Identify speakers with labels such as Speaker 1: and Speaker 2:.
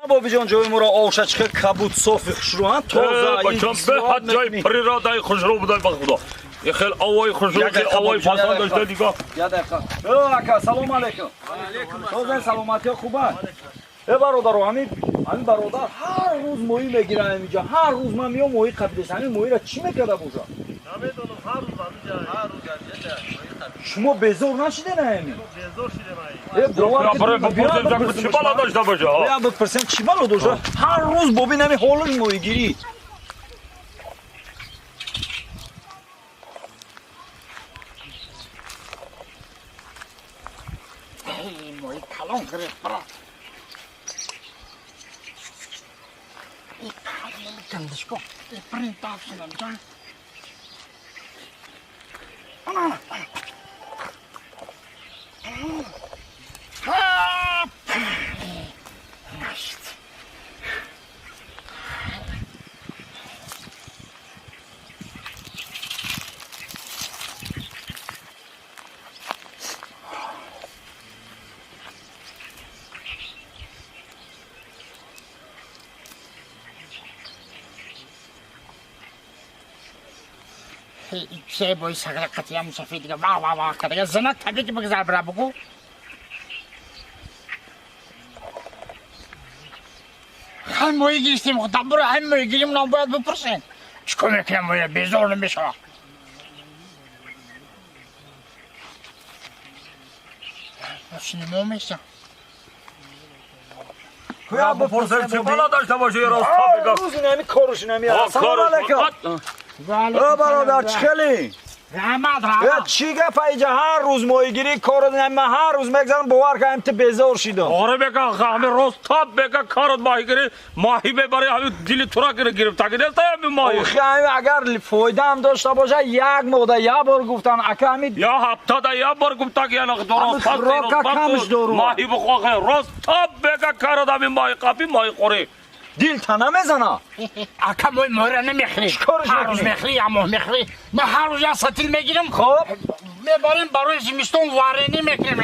Speaker 1: Бобиҷон, ҷои моро овшачка кабуд, софи хушрӯ, тоза.
Speaker 2: Бачам, беҳад ҷои природаи хушрӯ будай, ба худо. Хел овои хушрӯ, овои фасон дошта дигар.
Speaker 1: Я дақиқа. Э, ака, салом алейкум. Тоза, саломатиё хуба? Э, бародаро, ҳамин бародар ҳар рӯз моҳӣ мегирам инҷа. Ҳар рӯз ман меом, моҳӣ қабилес. Ҳамин моҳиро чӣ мекарда бошад?
Speaker 3: Намедонам, ҳар рӯз ҳаминҷа, ҳар рӯз ҳаминҷа.
Speaker 1: Шумо безор нашиден ҳамин?
Speaker 3: Безор шидем.
Speaker 1: Э, бовар
Speaker 2: чӣ бало дошта боша?
Speaker 1: Я бипурсем, чӣ бало дошта? Ҳар рӯз бобин ҳамин ҳолаш моҳигирӣ.
Speaker 4: Моҳи калон гирифт, брат. Гандишко, принтав шудам ҷан. Ана, ана. Нашт. Се бой сагра қатия мусафир дига ва ва ва кадага занак таби ки бигзар бира бугу. Ҳам моҳӣ гирифтем, дабура ҳам моҳӣ гирим, нам бояд бипурсем. Чӣ кор мекунем моя безор намешава. Шинимо меса.
Speaker 1: Я
Speaker 2: бипурсем, чӣ бало дошта боша, рост бигӯ.
Speaker 1: Рӯз ин корш ин ҳамин. Салом алейкум. Э, бародар, чӣ хеле?
Speaker 4: Раҳмат, раҳмат.
Speaker 1: Э, чӣ гапа иҷа ҳар рӯз моҳигирӣ корот? Ман ҳар рӯз мегзарам, бовар кунам, ту безор шидам.
Speaker 2: Оре, бека, ҳамин рост тап бека корот моҳигирӣ, моҳӣ мебарӣ, ҳамин дили тура гирифтагӣ нест ҳамин моҳӣ.
Speaker 1: Охи, ҳамин агар фоидаам дошта бошад, як моҳда як бор гуфтан, ака ҳамин
Speaker 2: я ҳафтада як бор гуфтагӣ, яна рост
Speaker 1: рока камш дору.
Speaker 2: Моҳӣ бихоҳе, рост тап бека корот ҳамин моҳӣ қапӣ, моҳӣ хӯрӣ.
Speaker 1: Дил та намезана.
Speaker 4: Ака, мои моҳира намехӯрӣ. Ҳар рӯз мехӯрӣ, як моҳ мехӯрӣ. Ман ҳар рӯз як сатил мегирам.
Speaker 1: Хоб.
Speaker 4: Мебарем, барои зимистон варенӣ мекунем.